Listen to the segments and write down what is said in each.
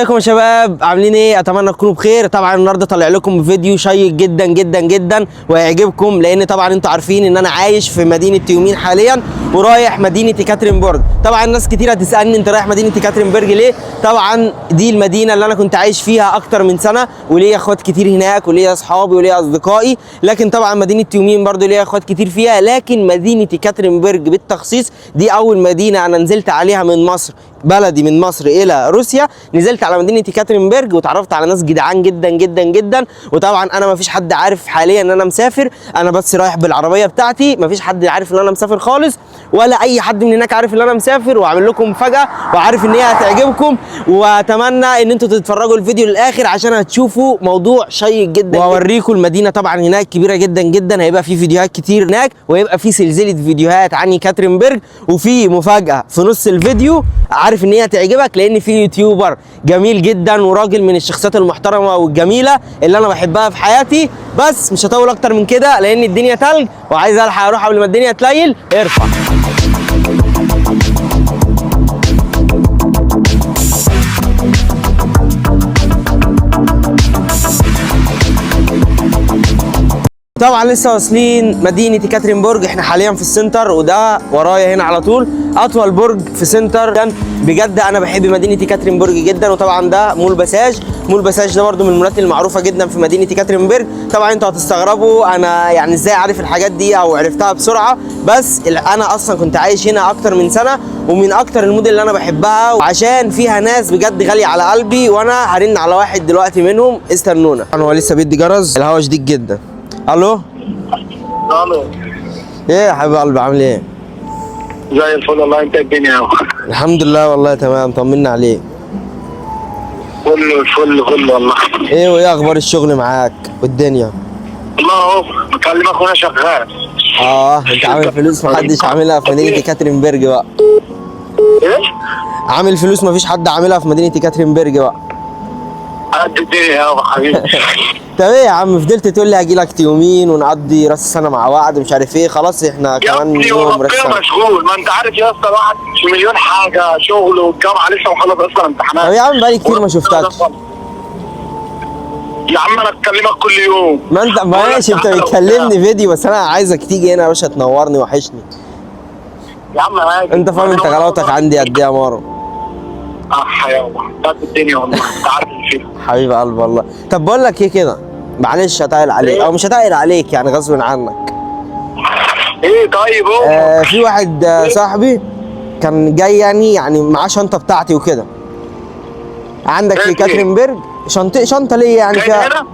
ازيكم يا شباب، عاملين ايه؟ اتمنى تكونوا بخير. طبعا النهارده طالع لكم فيديو شيق جدا جدا جدا وهيعجبكم، لان طبعا انتوا عارفين ان انا عايش في مدينة تيومين حاليا ورايح مدينة يكاترينبرج. طبعا ناس كتير هتسالني انت رايح مدينة يكاترينبرج ليه؟ طبعا دي المدينة اللي انا كنت عايش فيها اكتر من سنة، وليا اخوات كتير هناك وليا اصحابي وليا اصدقائي. لكن طبعا مدينة تيومين برضو ليا اخوات كتير فيها، لكن مدينة يكاترينبرج بالتخصيص دي اول مدينة انا نزلت عليها من مصر، بلدي من مصر الى روسيا. نزلت على مدينة يكاترينبرج وتعرفت على ناس جدعان جدا جدا جدا. وطبعا انا ما فيش حد عارف حاليا ان انا مسافر، انا بس رايح بالعربية بتاعتي، ما فيش حد عارف ان انا مسافر خالص، ولا اي حد من هناك عارف ان انا مسافر. وعامل لكم مفاجاة وعارف ان هي هتعجبكم، واتمنى ان انتوا تتفرجوا الفيديو للاخر عشان هتشوفوا موضوع شيق جدا، واوريكم المدينة طبعا هناك كبيرة جدا جدا. هيبقى في فيديوهات كتير هناك، وهيبقى في سلسلة فيديوهات عن يكاترينبرج، وفي مفاجاة في نص الفيديو عارف ان هي هتعجبك، لان في يوتيوبر جميل جدا وراجل من الشخصيات المحترمة والجميلة اللي انا بحبها في حياتي. بس مش هطول اكتر من كده لان الدنيا تلج وعايز الحق اروح قبل ما الدنيا تليل. ارفع. طبعا لسه واصلين مدينة يكاترينبرج، احنا حاليا في ال center، وده ورايا هنا على طول اطول برج في center. بجد انا بحب مدينة يكاترينبرج جدا. وطبعا ده مول باساج، مول باساج ده برده من المولات المعروفة جدا في مدينة يكاترينبرج. طبعا انتوا هتستغربوا انا يعني ازاي عارف الحاجات دي او عرفتها بسرعة، بس انا اصلا كنت عايش هنا اكتر من سنة، ومن اكتر المدن اللي انا بحبها عشان فيها ناس بجد غالية على قلبي. وانا هرن على واحد دلوقتي منهم، استنونا. هو لسه بيدي جرس، الهوا شديد جدا. الو الو، ايه يا حبيب قلبي، عامل ايه؟ زي الفل والله. انت الدنيا اهو. الحمد لله والله تمام، طمنا عليك. كله الفل فل والله. ايه وايه اخبار الشغل معاك والدنيا؟ والله اهو بكلمك وانا شغال. انت عامل فلوس محدش عاملها في مدينة يكاترينبرج بقى. ايه؟ عامل فلوس مفيش حد عاملها في مدينة يكاترينبرج بقى. قد الدنيا اهو حبيبي. طب ايه يا عم، فضلت تقول لي هاجي لك يومين ونقضي راس السنة مع بعض مش عارف ايه، خلاص احنا يا كمان ابني يوم راس وربنا السنة. مشغول، ما انت عارف يا اسطى، الواحد في مليون حاجة، شغل والجامعة لسه مخلص اصلا طب امتحانات. يا عم بقالي كتير ما شفتكش. يا عم انا اكلمك كل يوم. ما انت بقول لك ماشي، انت تعالى بتكلمني وبتاع. فيديو، بس انا عايزك تيجي هنا يا باشا تنورني، وحشني. يا عم عادي، انت فاهم انت غلاوتك عندي قد ايه يا مارو. اح يابا قد الدنيا والله، انت عارف اللي فيها. حبيب قلب والله. طب بقول لك ايه كده، معلش هتقل عليك او مش هتقل عليك يعني غصب عنك. ايه طيب هو في واحد صاحبي كان جاي يعني معاه شنطه بتاعتي وكده، عندك في جاي فين؟ كاترينبرج. شنطه ليه يعني جاي فيها؟ هنا؟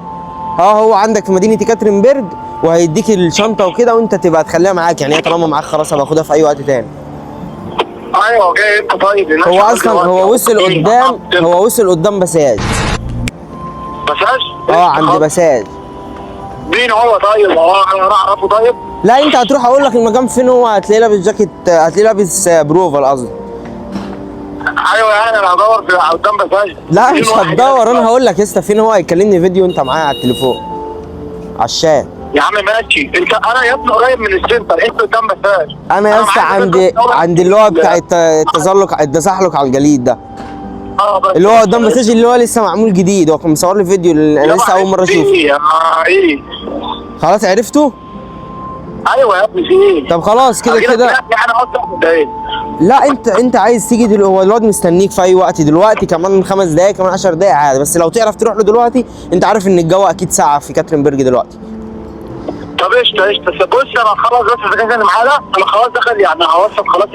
اه هو عندك في مدينة يكاترينبرج، وهيديك الشنطة وكده، وانت تبقى تخليها معاك يعني، هي طالما معاك خلاص هبقى اخدها في اي وقت تاني. ايوه جاي انت طيب. هو اصلا هو وصل قدام، هو وصل قدام بساج. بساج؟ اه عند بساج. مين هو طيب؟ هو انا اعرفه طيب؟ لا انت هتروح اقول لك المكان فين، هو هتلاقيه لابس جاكيت، هتلاقيه لابس بروفر قصدي. ايوه يعني انا هدور في قدام بساج. لا فين مش واحد هتدور، يعني؟ انا هقول لك يا اسطى فين هو، هيكلمني فيديو وانت معايا على التليفون على الشات. يا عم ماشي، انت انا يا ابني قريب من ال center، انت قدام بساج. انا يا اسطى معايا عندي بس عند اللي هو بتاع التزلج، التزحلق على الجليد ده، اه بس اللي هو قدام بساج، اللي هو لسه معمول جديد، هو كان مصور لي فيديو انا لسه اول مرة اشوفه. ايه ايه؟ خلاص عرفته؟ ايوه يا ابني في ايه؟ طب خلاص كده أجيلك كده. هناك يعني اصلا ولا ايه؟ لا انت عايز تيجي دلوقتي، هو الواد مستنيك في اي وقت دلوقتي، كمان 5 دقايق كمان 10 دقايق عادي، بس لو تعرف تروح له دلوقتي، انت عارف ان الجو اكيد ساقع في كاترينبرج دلوقتي. طب قشطه قشطه، بص انا هخلص بس الدكاترة اللي معايا ده، انا خلاص دخل يعني هوصل خلاص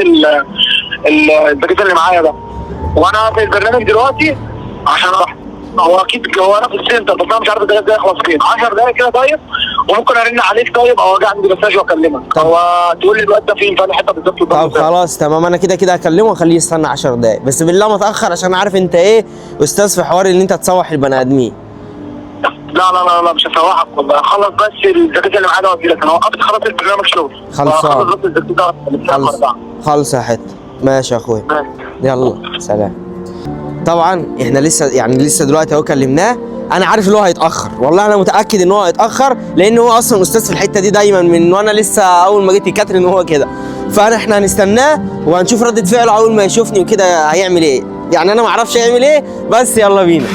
الدكاترة اللي معايا ده، وانا في البرنامج دلوقتي عشان اروح. هو اكيد هو انا في ال center، بس انا مش عارف الدكاترة ده يخلص فين. 10 دقايق كده طيب، وممكن ارن عليك طيب، او اجي عندي مساج واكلمك، هو تقول لي الوقت ده فين في أي حتة بالظبط قدام طب الباب. خلاص تمام، انا كده كده هكلمه واخليه يستنى 10 دقايق، بس بالله ما اتاخر عشان عارف انت ايه استاذ في حوار ان انت تسوح البني ادمين. لا لا لا لا مش هسوحك والله، هخلص بس الدكاترة اللي معايا ده واجي لك. انا وقفت خلاص البرنامج شغل. خلصان. هخلص بس الدكاترة خلص خلص يا حتة، ماشي يا اخويا، يلا سلام. طبعا احنا لسه يعني لسه دلوقتي اهو كلمناه، انا عارف ان هو هيتاخر والله، انا متاكد ان هو هيتاخر، لان هو اصلا استاذ في الحتة دي دايما من وانا لسه اول ما جيت يكاترين وهو كده. فانا احنا هنستناه وهنشوف ردة فعله اول ما يشوفني وكده هيعمل ايه. يعني انا ما اعرفش يعمل ايه، بس يلا بينا.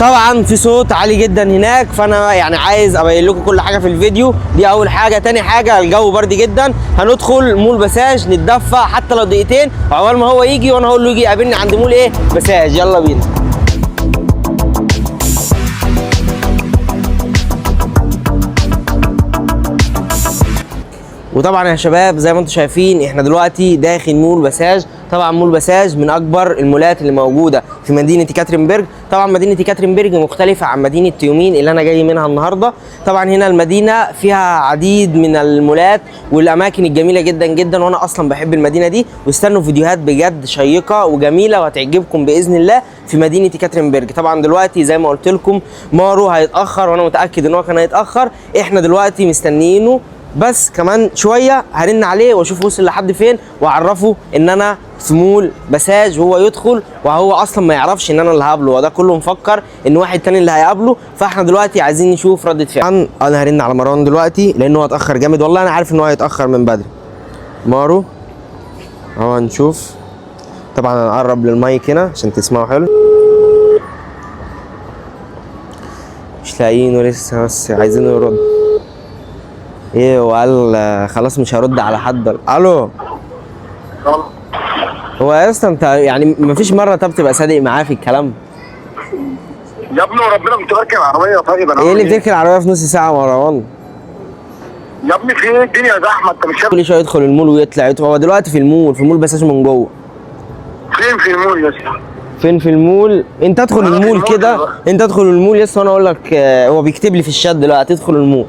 طبعا في صوت عالي جدا هناك، فانا يعني عايز ابين لكم كل حاجة في الفيديو دي. اول حاجة. تاني حاجة، الجو برد جدا، هندخل مول بساج نتدفى حتى لو دقيقتين عقبال ما هو يجي، وانا هقول له يجي يقابلني عند مول ايه بساج. يلا بينا. وطبعا يا شباب زي ما انتم شايفين احنا دلوقتي داخل مول بساج. طبعا مول بساج من اكبر المولات اللي موجودة في مدينة يكاترينبرج. طبعا مدينة يكاترينبرج مختلفة عن مدينة تيومين اللي انا جاي منها النهارده. طبعا هنا المدينة فيها عديد من المولات والاماكن الجميلة جدا جدا، وانا اصلا بحب المدينة دي. واستنوا فيديوهات بجد شيقة وجميلة وهتعجبكم باذن الله في مدينة يكاترينبرج. طبعا دلوقتي زي ما قلت لكم مارو هيتاخر، وانا متاكد ان هو كان هيتاخر. احنا دلوقتي مستنيينه، بس كمان شوية هرن عليه واشوف وصل لحد فين، واعرفه ان انا في مول بساج وهو يدخل، وهو اصلا ما يعرفش ان انا اللي هقابله، وده كله مفكر ان واحد تاني اللي هيقابله. فاحنا دلوقتي عايزين نشوف ردة فعل. انا هرن على مروان دلوقتي لان هو اتاخر جامد، والله انا عارف ان هو هيتاخر من بدري. مارو اهو هنشوف. طبعا هنقرب للمايك هنا عشان تسمعوا حلو. مش لاقيينه لسه، بس عايزينه يرد. ايه وقال خلاص مش هرد على حد. الو، هو يا اسطى انت يعني مفيش مرة طب تبقى صادق معاه في الكلام؟ يا ابني وربنا كنت بركب عربية. طيب انا ايه اللي بتركن العربية في نص ساعة يا مروان؟ يا ابني في ايه، الدنيا زحمة، انت مش شايف؟ كل شوية يدخل المول ويطلع يدخل. هو دلوقتي في المول، في المول بساج من جوه. فين في المول يا اسطى؟ فين في المول؟ انت ادخل أنا في المول المول كده، دلوقتي. انت ادخل المول يا اسطى وانا اقول لك. هو بيكتب لي في الشات دلوقتي ادخل المول.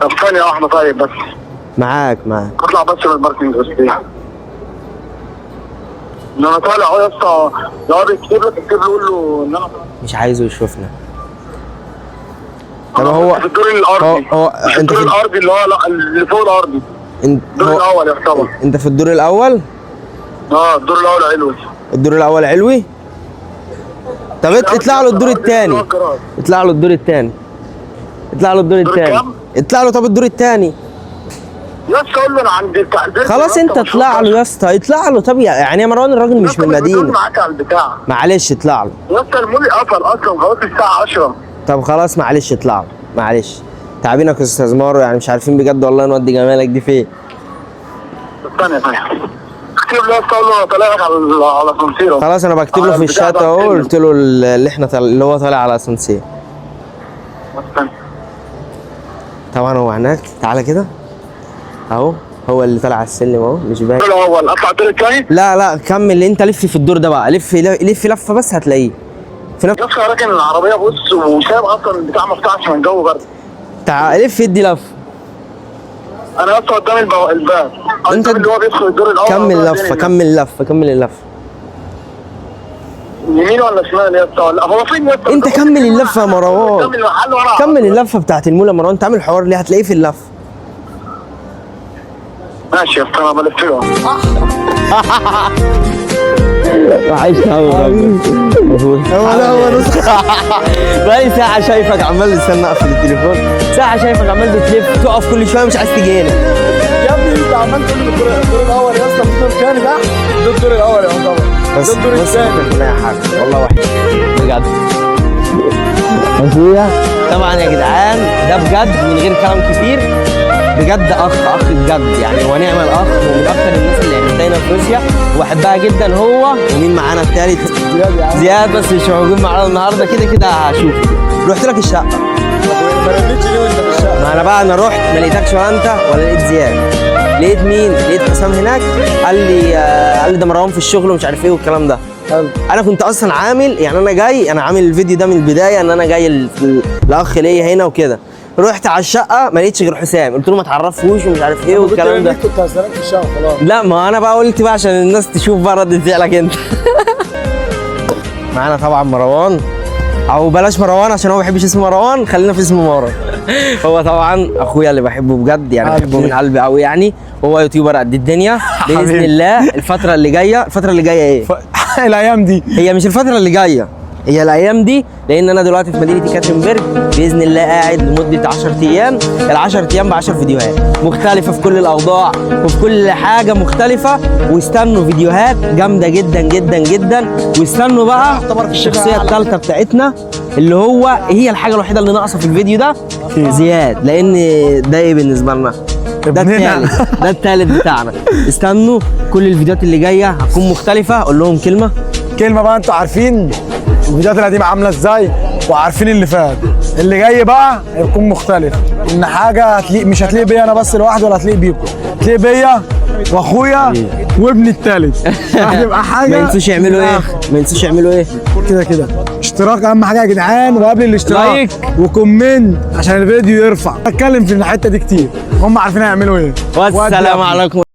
طب ثانية واحدة طيب، بس معاك. اطلع بس من ال parking بس. ان انا طالع اهو يا اسطى، لو هو بيكتب لك اكتب له قول له ان انا مش عايزه يشوفنا. طب هو في الدور الارضي. هو مش انت الدور في الارضي اللي هو، لا اللي فوق الارضي، انت الدور هو الاول يعتبر. انت في الدور الاول؟ اه الدور الاول علوي. الدور الاول علوي؟ طب اطلع له الدور الثاني، اطلع له الدور الثاني، اطلع له الدور الدور الثاني، كام؟ اطلع له. طب الدور الثاني يا اسطى قول له انا عند بتاع البيت. خلاص انت اطلع له يا اسطى، اطلع له. طب يعني يا مروان الراجل مش من المدينة، معاك على البتاع. معلش اطلع له. يا اسطى المول قفل اصلا خلاص الساعة 10. طب خلاص معلش اطلع له، معلش تعبينك يا استاذ مارو، يعني مش عارفين بجد والله نودي جمالك دي فين. ثانية ثانية، اكتب له يا اسطى قول له انا طالع لك على اسانسير. خلاص انا بكتب له على في البتاع الشات ده اهو، السلم. قلت له اللي احنا اللي هو طالع على اسانسير. استنى. طبعا هو هناك، تعالى كده اهو، هو اللي طالع على السلم اهو، مش باين. الدور الاول اطلع الدور الثاني. لا لا كمل انت، لف في الدور ده بقى، لف لف لفه بس هتلاقيه في نفس. يا اسطى راكن العربية بص، وسايب اصلا البتاع مفتوح عشان الجو برد. تعال لف ادي لفه. انا يا اسطى قدام الباب انت اللي هو بيدخل الدور الاول. كمل لفه، كمل لفه، كمل اللفة. يمين ولا شمال يا اسطى؟ ولا هو فين يا اسطى؟ انت كمل اللفة يا مروان، كمل المحل ورا. كمل اللفة بتاعت المول يا مروان، انت عامل حوار ليه؟ هتلاقيه في اللفة. ماشي يا اسطى انا بلف له. وحشني قوي هو ده هو نسخة. بقالي ساعة شايفك عمال استنى اقفل التليفون، ساعة شايفك عمال بتلف تقف كل شوية مش عايز تيجي هنا. يا ابني انت عمال تقول لي الدور الاول يا اسطى، في دور تاني تحت، ده الدور الاول يعتبر، بس ده الدور بس الثاني. يا حاج والله وحش بجد. اخويا طبعا يا جدعان ده بجد من غير كلام كتير، بجد اخ اخ بجد يعني، هو نعم الاخ، ومن اكتر الناس اللي عرفتها هنا في روسيا وبحبها جدا هو. ومين معانا التالت؟ زياد يا عم. زياد، بس مش موجود معانا النهارده، كده كده هشوفه. رحت لك الشقة. ما رنتش ليه وانت في الشقة؟ ما انا بقى انا رحت ما لقيتكش ولا انت ولا لقيت زياد. لقيت مين؟ لقيت حسام هناك، قال لي قال لي ده مروان في الشغل ومش عارف ايه والكلام ده. حلو. انا كنت اصلا عامل يعني انا جاي، انا عامل الفيديو ده من البداية ان انا جاي لاخ ليا هنا وكده. رحت على الشقة ما لقيتش غير حسام، قلت له ما تعرفوش ومش عارف ايه والكلام ده. كنت هستناك في الشقة خلاص. لا ما انا بقى قلت بقى عشان الناس تشوف بقى ردة فعلك انت. معانا طبعا مروان، او بلاش مروان عشان هو ما بيحبش اسم مروان، خلينا في اسم مروان. هو طبعا اخويا اللي بحبه بجد يعني، بحبه من قلبي قوي يعني، وهو YouTuber قد الدنيا باذن الله. الفترة اللي جاية، الفترة اللي جاية ايه؟ الايام دي هي مش الفترة اللي جاية، هي الايام دي، لان انا دلوقتي في مدينة يكاترينبرج باذن الله قاعد لمدة 10 ايام. ال 10 ايام ب 10 فيديوهات مختلفة في كل الاوضاع وفي كل حاجة مختلفة. واستنوا فيديوهات جامدة جدا جدا جدا. واستنوا بقى الشخصية الثالثة بتاعتنا اللي هو هي الحاجة الوحيدة اللي ناقصه في الفيديو ده، زياد، لان ده ايه بالنسبة لنا؟ ده ابننا. الثالث، ده الثالث بتاعنا. استنوا كل الفيديوهات اللي جاية هتكون مختلفة. قول لهم كلمة. كلمة بقى، انتوا عارفين الفيديوهات القديمة عامله ازاي وعارفين اللي فات، اللي جاي بقى هيكون مختلف. ان حاجة هتليق، مش هتليق بيا انا بس لوحدي ولا هتليق بيكم، هتليق بيا واخويا وابني الثالث. هتبقى حاجة ما ينسوش يعملوا ايه؟ ما ينسوش يعملوا ايه؟ كده كده اشتراك اهم حاجة يا جدعان، وقبل الاشتراك like. و comment عشان الفيديو يرفع. اتكلم في الحتة دي كتير، هم عارفين هيعملوا ايه. والسلام عليكم.